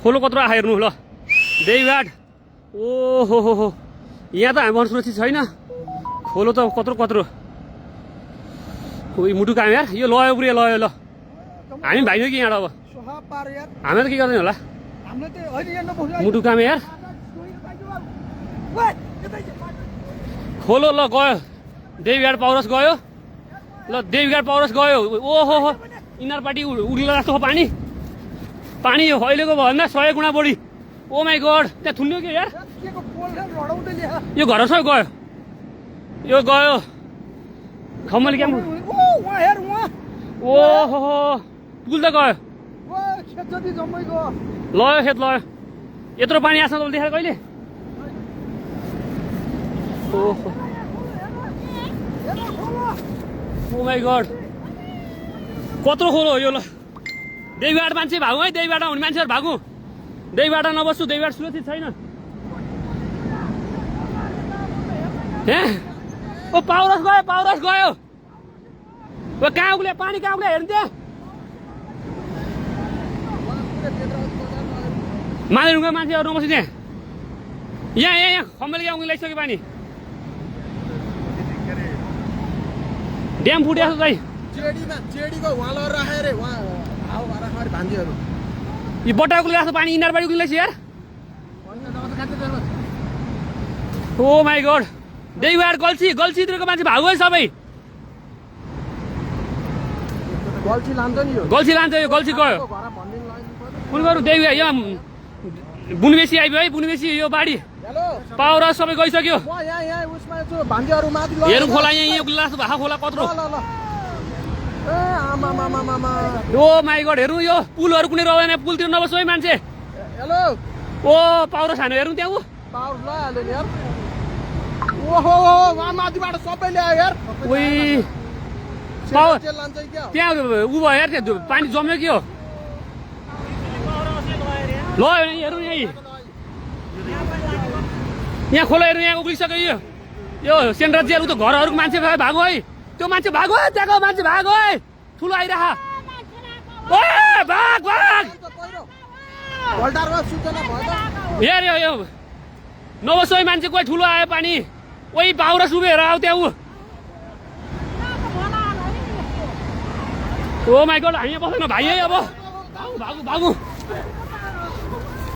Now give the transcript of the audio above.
खोलो कत्रो आयो हेर्नु ल देवीघाट ओहो यहाँ त हामी सुरक्षित छैन खोलो त कत्रो मुटु काम यार यो लयो पुरै लयो ल हामी भाइयो कि यहाँ अब हामी त के गर्ने होला मुटु काम यार खोलो ल गयो देवीघाट पाउरस गयो ल देवीघाट पाउरस गयो ओहो इनार पार्टी उड्ला जस्तो पानी यो अहिलेको भन्दा 100 गुणा बढी ओ माई गड त्यहाँ थुन्यो के यार यो घर सब गयो यो गयो खम्मल क्या ओहो पुल त गयो लयो खेत लयो यत्रो पानी आछ तपाईँ देखाएको कहिले ओहो ओ माई गड कत्रो खोलो यो ल देवीघाट मान्छे भागु है देवीघाट हुने मान्छेहरू भागु देवीघाट नबस्छु देवीघाट सुरक्षित छैन ओ पाउरस गयो ओ कहाँ उग्ले पानी कहाँ उग्ले हेर्नु त्यहाँ मालेरुङका मान्छेहरू नबस्छु त्यहाँ यहाँ खम्बल क्या उग्ले लैसक्यो पानी ड्याम फुटेको छ जेडीको वहाँ लगेर राखे रे वहाँ हाउ राखे भान्जीहरू यो बट्टाको लाग्छ पानी इनारबारी उग्लिरहेछ यार ओ माई गड देवीघाट गल्छीतिरको मान्छे भागो है सबै गल्छी लान्छ नि यो गल्छी गयो कुन गरौँ देवीघाट यहाँ बुनबेसी आइपुग्यो है बुनबेसी यो बाढी पावर सबै गइसक्यो हेरौँ खोला यहाँ उग्लिरहेको भाखा खोला कत्रो ओ माई गड हेरौँ यो पुलहरू कुनै रहेन पुलतिर नबस्नु है मान्छे हेलो ओ पाउरो छानो हेरौँ त्यहाँ पावर लहाल्यो नि यार ओहो वहाँ माथिबाट सबै ल्यायो यार उही त्यहाँ उ भयो यार त्यहाँ पानी जम्यो के हो ल हेरौँ यहाँ खोला हेरौँ यहाँ उक्लिसक्यो यो सेन्ट्रल जेल उता घरहरूको मान्छे भागो है त्यो मान्छे भागो है त्यहाँको मान्छे भागो है ठुलो आइरह भाग हेर यो नबस्छ है मान्छे कोही ठुलो आयो पानी ओइ पाउरस उभिएर आऊ त्यहाँ ओ माई गड हामी यहाँ बस्दैन भाइ है अब भागु